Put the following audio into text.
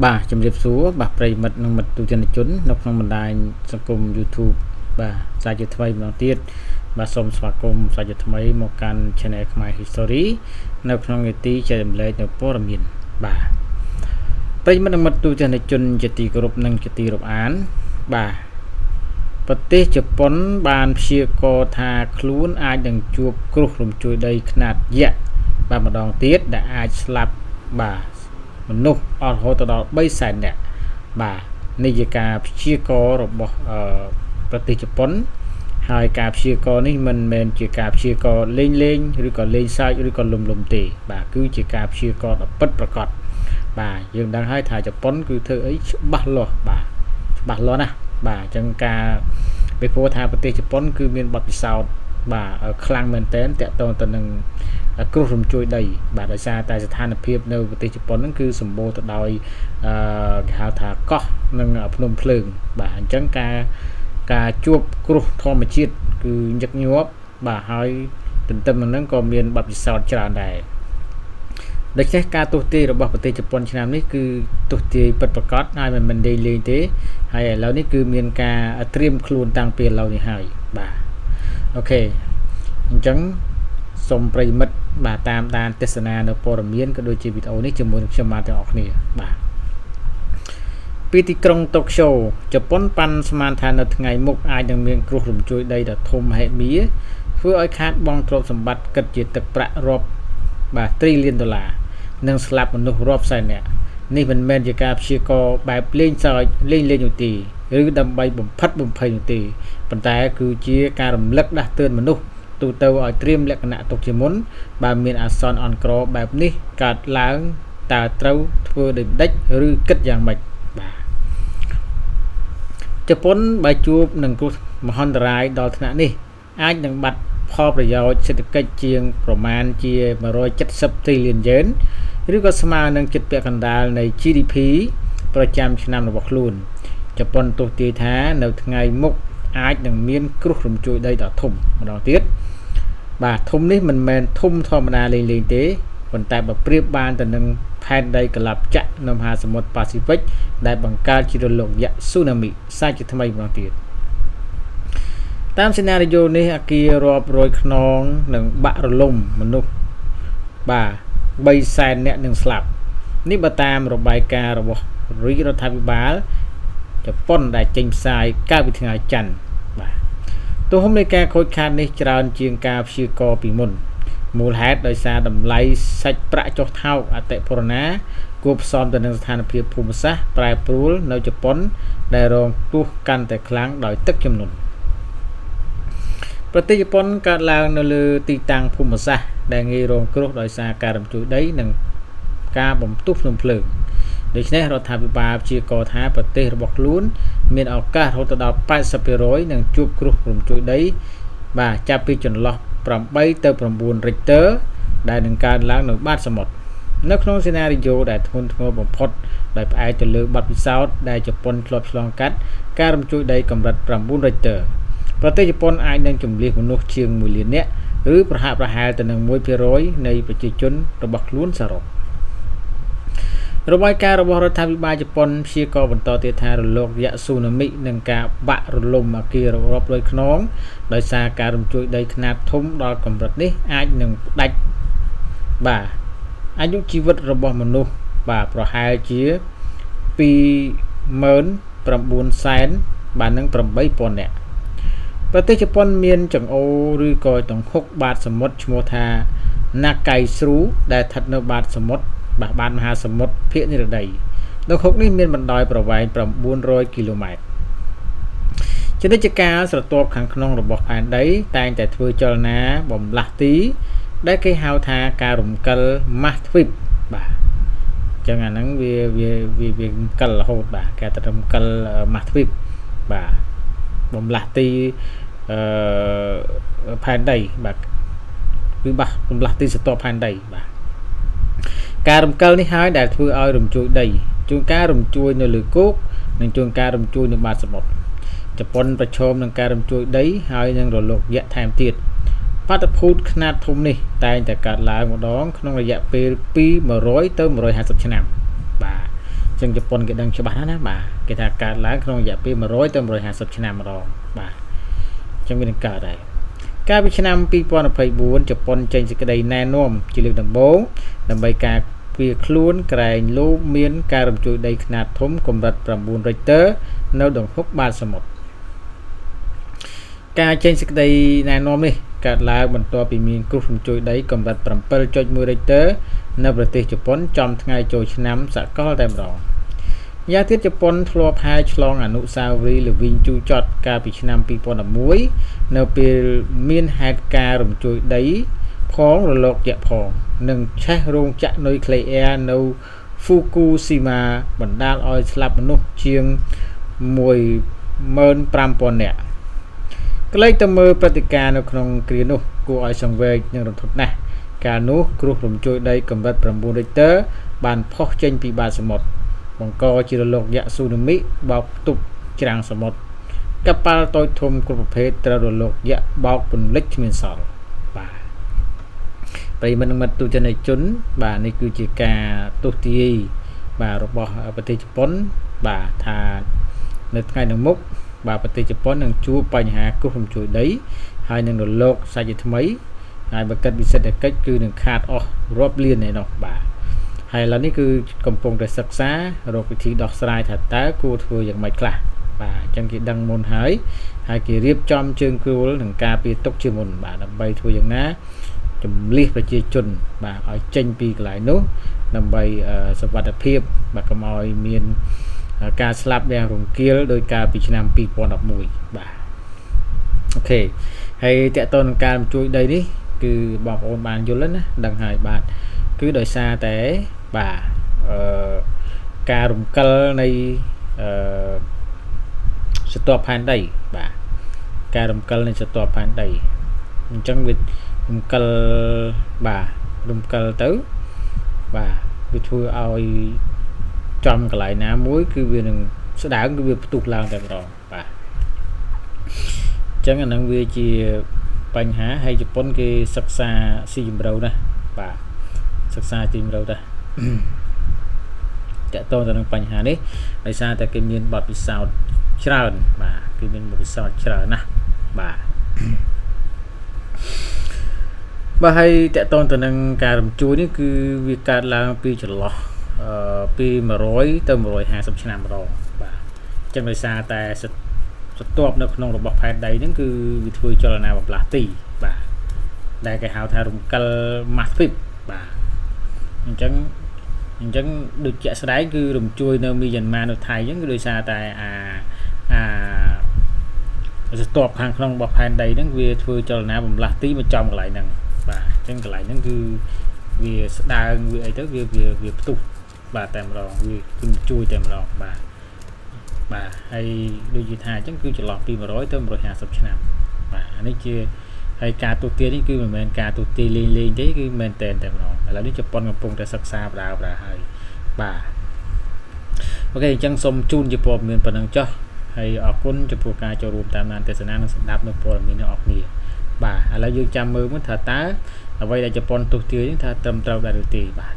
បាទជំរាបសួរបាទប្រិយមិត្តនិងមិត្តទូទាំងជននៅក្នុងបណ្ដាញសង្គម YouTube បាទសាជាថ្មីម្ដងទៀតបាទសូមស្វាគមន៍សាជាថ្មីមកកាន់ Channel ខ្មែរ History នៅក្នុងនីតិចែករំលែកនៅព័ត៌មានបាទប្រិយមិត្តនិងមិត្តទូទាំងជនជាទីគោរពនិងជាទីរាប់អានបាទប្រទេសជប៉ុនបានព្យាករណ៍ថាខ្លួនអាចនឹងជួបគ្រោះរំជួយដីខ្នាតយក្សបាទម្ដងទៀតដែលអាចស្លាប់បាទមនុស្សអស់រហូតដល់3សែននាក់បាទនេះជាការព្យាករណ៍របស់ប្រទេសជប៉ុនហើយការព្យាករណ៍នេះមិនមែនជាការព្យាករណ៍លេងលេងឬក៏លេងសើចឬក៏លំលំទេបាទគឺជាការព្យាករណ៍ដ៏ពិតប្រាកដបាទយើងដឹងហើយថាជប៉ុនគឺធ្វើអីច្បាស់លាស់បាទច្បាស់លាស់ណាស់បាទអញ្ចឹងការពីព្រោះថាប្រទេសជប៉ុនគឺមានបទពិសោធន៍បាទខ្លាំងមែនទែនតាក់ទងទៅនឹងគ្រោះរំជួយដីបាទដោយសារតែស្ថានភាពនៅប្រទេសជប៉ុនហ្នឹងគឺសម្បូរទៅដោយអឺគេហៅថាកោះនិងភ្នំភ្លើងបាទអញ្ចឹងការការជួបគ្រោះធម្មជាតិគឺញឹកញាប់បាទហើយទន្ទឹមនឹងហ្នឹងក៏មានបទពិសោធន៍ច្រើនដែរដូច្នេះការទស្សន៍ទាយរបស់ប្រទេសជប៉ុនឆ្នាំនេះគឺទស្សន៍ទាយពិតប្រាកដហើយមិនមែនលេងលេងទេហើយឥឡូវនេះគឺមានការត្រៀមខ្លួនតាំងពីឥឡូវនេះហើយបាទ OK អញ្ចឹងសូមប្រិយមិត្តបាទតាមដានទស្សនានៅព័ត៌មានក៏ដូចជាវីដេអូនេះជាមួយនឹងខ្ញុំបាទទាំងអស់គ្នាបាទពីទីក្រុងតូក្យូជប៉ុនប៉ាន់ស្មានថានៅថ្ងៃមុខអាចនឹងមានគ្រោះរំជួយដីដ៏ធំមហិមាធ្វើឲ្យខាតបង់ទ្រព្យសម្បត្តិគិតជាទឹកប្រាក់រាប់បាទ trillion ដុល្លារនិងស្លាប់មនុស្សរាប់សែននាក់នេះមិនមែនជាការព្យាករណ៍បែបលេងសើចលេងលេងនោះទេឬដើម្បីបំផិតបំភ័យនោះទេប៉ុន្តែគឺជាការរំលឹកដាស់តឿនមនុស្សទូទៅឲ្យត្រៀមលក្ខណៈទុកជាមុនបើមានអាសន្នអន់ក្របែបនេះកើតឡើងតើត្រូវធ្វើដូចម្ដេចឬគិតយ៉ាងម៉េចបាទជប៉ុនបើជួបនឹងគ្រោះមហន្តរាយដល់ថ្នាក់នេះអាចនឹងបាត់ផលប្រយោជន៍សេដ្ឋកិច្ចជាងប្រមាណជា170 trillion យ៉េនឬក៏ស្មើនឹងជិតពាក់កណ្ដាលនៃ GDP ប្រចាំឆ្នាំរបស់ខ្លួនជប៉ុនទស្សន៍ទាយថានៅថ្ងៃមុខអាចនឹងមានគ្រោះរំជួយដីដ៏ធំម្ដងទៀតបាទធំនេះមិនមែនធំធម្មតាលេងលេងទេប៉ុន្តែបើប្រៀបបានទៅនឹងផែនដីកលាប់ចាក់នៅមហាសមុទ្រប៉ាស៊ីហ្វិកដែលបង្កើតជារលកយក្សស៊ូណាមីសាច់ជាថ្មីម្ដងទៀតតាមសេណារីយ៉ូនេះអាគាររាប់រយខ្នងនឹងបាក់រលំមនុស្សបាទ3សែននាក់នឹងស្លាប់នេះបើតាមរបាយការណ៍របស់រាជរដ្ឋាភិបាលជប៉ុនដែលចេញផ្សាយកាលពីថ្ងៃច័ន្ទបាទទំហំនៃការខូចខាតនេះច្រើនជាងការព្យាករណ៍ពីមុនមូលហេតុដោយសារតម្លៃសាច់ប្រាក់ចុះថោកអតិផរណាគួបផ្សំទៅនឹងស្ថានភាពភូមិសាស្ត្រប្រែប្រួលនៅជប៉ុនដែលរងគ្រោះកាន់តែខ្លាំងដោយទឹកជំនន់ប្រទេសជប៉ុនកើតឡើងនៅលើទីតាំងភូមិសាស្ត្រដែលងាយរងគ្រោះដោយសារការរំជួយដីនិងការបំទុះភ្នំភ្លើងដូច្នេះរដ្ឋាភិបាលព្យាករណ៍ថាប្រទេសរបស់ខ្លួនមានឱកាសរហូតដល់80%នឹងជួបគ្រោះរំជួយដីបាទចាប់ពីចន្លោះ8ទៅ9 Richter ដែលនឹងកើនឡើងនៅបាតសមុទ្រនៅក្នុងសេណារីយ៉ូដែលធ្ងន់ធ្ងរបំផុតដោយផ្អែកទៅលើបទពិសោធន៍ដែលជប៉ុនធ្លាប់ឆ្លងកាត់ការរំជួយដីកម្រិត9 Richter ប្រទេសជប៉ុនអាចនឹងជំលះមនុស្សជាង1លាននាក់ឬប្រហាក់ប្រហែលទៅនឹង1%នៃប្រជាជនរបស់ខ្លួនសរុបរបាយការណ៍របស់រដ្ឋាភិបាលជប៉ុនព្យាករណ៍បន្តទៀតថារលកយក្សស៊ូណាមីនិងការបាក់រលំអគាររាប់រយខ្នងដោយសារការរំជួយដីខ្នាតធំដល់កម្រិតនេះអាចនឹងផ្ដាច់បាទអាយុជីវិតរបស់មនុស្សបាទប្រហែលជា29000សែនបាទនឹង8000នាក់ប្រទេសជប៉ុនមានចង្អូរឬក៏ដង្ហុកបាតសមុទ្រឈ្មោះថាណាកៃស្រូដែលស្ថិតនៅបាតសមុទ្របាទបាតមហាសមុទ្រភាគនិរតីដង្ហុកនេះមានបណ្ដោយប្រវែង900គីឡូម៉ែត្រជានិច្ចកាលស្រទាប់ខាងក្នុងរបស់ផែនដីតែងតែធ្វើចលនាបំលាស់ទីដែលគេហៅថាការរំកិលម៉ាស់ទ្វីបបាទអញ្ចឹងអាហ្នឹងវាវាវាវារំកិលរហូតបាទគេតែរំកិលម៉ាស់ទ្វីបបាទបំលាស់ទីអឺផែនដីបាទគឺបាសបំលាស់ទីស្រទាប់ផែនដីបាទការរំកិលនេះហើយដែលធ្វើឲ្យរំជួយដីជួនកាលរំជួយនៅលើគោកនិងជួនកាលរំជួយនៅបាតសមុទ្រជប៉ុនប្រឈមនឹងការរំជួយដីហើយនឹងរលកយក្សថែមទៀតបាតុភូតខ្នាតធំនេះតែងតែកើតឡើងម្ដងក្នុងរយៈពេលពី100ទៅ150ឆ្នាំបាទ ចឹងជប៉ុនគេដឹងច្បាស់ណាស់ណាបាទគេថាកើតឡើងក្នុងរយៈពេល100ទៅ150ឆ្នាំម្ដងបាទអញ្ចឹងវានឹងកើតហើយកាលពីឆ្នាំ2024ជប៉ុនចេញសេចក្តីណែនាំជាលើកដំបូងដើម្បីការពារខ្លួនក្រែងលោមានការរំជួយដីខ្នាតធំកម្រិត9 Richter នៅដង្ហុកបាតសមុទ្រការចេញសេចក្តីណែនាំនេះកើតឡើងបន្ទាប់ពីមានគ្រោះរំជួយដីកម្រិត7.1 Richter នៅប្រទេសជប៉ុនចំថ្ងៃចូលឆ្នាំសកលតែម្ដងយ៉ាងទៀតជប៉ុនធ្លាប់ហែឆ្លងអនុស្សាវរីយ៍ល្វីងជូរចត់កាលពីឆ្នាំ2011នៅពេលមានហេតុការណ៍រំជួយដីផងរលកយក្សផងនិងឆេះរោងចក្រនុយក្លេអ៊ែរនៅហ្វូគូស៊ីម៉ាបណ្ដាលឲ្យស្លាប់មនុស្សជាង15000នាក់ក្លែកទៅមើលព្រឹត្តិការណ៍នៅក្នុងគ្រានោះគួរឲ្យសង្វេគនិងរន្ធត់ណាស់កាលនោះគ្រោះរំជួយដីកម្រិត9 Richter បានផុសចេញពីបាតសមុទ្របង្កជារលកយក្សស៊ូណាមីបោកផ្ទប់ច្រាំងសមុទ្រកប៉ាល់តូចធំគ្រប់ប្រភេទត្រូវរលកយក្សបោកពន្លិចគ្មានសល់បាទប្រិយមិត្តនិងមិត្តទូទាំងជនបាទនេះគឺជាការទស្សន៍ទាយបាទរបស់ប្រទេសជប៉ុនបាទថានៅថ្ងៃខាងមុខបាទប្រទេសជប៉ុននឹងជួបបញ្ហាគ្រោះរំជួយដីហើយនឹងរលកសាច់ជាថ្មីហើយបើគិតវិសេដ្ឋកិច្ចគឺនឹងខាតអស់រាប់លានឯណោះបាទហើយឥឡូវនេះគឺកំពុងតែសិក្សារកវិធីដោះស្រាយថាតើគួរធ្វើយ៉ាងម៉េចខ្លះបាទអញ្ចឹងគេដឹងមុនហើយហើយគេរៀបចំជើងគ្រួលនឹងការពារទុកជាមុនបាទដើម្បីធ្វើយ៉ាងណាជំលះប្រជាជនបាទឲ្យចេញពីកន្លែងនោះដើម្បីសុវត្ថិភាពបាទកុំឲ្យមានការស្លាប់យ៉ាងរង្គាលដោយកាលពីឆ្នាំ2011បាទ OK ហើយតកតនឹងការជួយដីនេះគឺបងប្អូនបានយល់ណាដឹងហើយបាទគឺដោយសារតែបាទអឺការរំកិលនៃអឺស្រទាប់ផែនដីបាទការរំកិលនៃស្រទាប់ផែនដីអញ្ចឹងវារំកិលបាទរំកិលទៅបាទវាធ្វើឲ្យចំកន្លែងណាមួយគឺវានឹងស្ដើងគឺវាផ្ទុះឡើងតែម្ដងបាទអញ្ចឹងអានឹងវាជាបញ្ហាហើយជប៉ុនគេសិក្សាស៊ីជម្រៅណាស់បាទសិក្សាស៊ីជម្រៅដែរតកតងទៅនឹងបញ្ហានេះដោយសារតែគេមានបទពិសោធន៍ច្រើនបាទគេមានបទពិសោធន៍ច្រើនណាស់បាទបាទហើយតកតងទៅនឹងការរំជួយនេះគឺវាកើតឡើងពីចន្លោះអឺពី100ទៅ150ឆ្នាំម្ដងបាទអញ្ចឹងដោយសារតែស្រទាប់នៅក្នុងរបស់ផែនដីហ្នឹងគឺវាធ្វើចលនាបំផ្លាស់ទីបាទដែលគេហៅថារំកិលម៉ាស់ទ្វីបបាទអញ្ចឹងដូចជាក់ស្ដែងគឺរំជួយនៅមីយ៉ាន់ម៉ានៅថៃអញ្ចឹងគឺដោយសារតែអាស្រទាប់ខាងក្នុងរបស់ផែនដីហ្នឹងវាធ្វើចលនាបំផ្លាស់ទីមកចំកន្លែងហ្នឹងបាទអញ្ចឹងកន្លែងហ្នឹងគឺវាស្ដើងវាអីទៅវាវាវាផ្ទុះបាទតែម្ដងវាគឺជួយតែម្ដងបាទបាទហើយដូចជាថាអញ្ចឹងគឺចន្លោះពី100ទៅ150ឆ្នាំបាទនេះជាហើយការទូទាយនេះគឺមិនមែនការទូទាយលេងលេងទេគឺមែនតែនតែម្ដងឥឡូវនេះជប៉ុនកំពុងតែសិក្សាបដាបដាហើយបាទ OK អញ្ចឹងសូមជូនជាព័ត៌មានប៉ុណ្ណឹងចុះហើយអរគុណចំពោះការចូលរួមតាមដានទស្សនានិងស្ដាប់នៅព័ត៌មាននេះអរគ្នាបាទឥឡូវយើងចាំមើលមើលថាតើអ្វីដែលជប៉ុនទស្សទាយនេះថាត្រឹមត្រូវដែរឬទេបាទ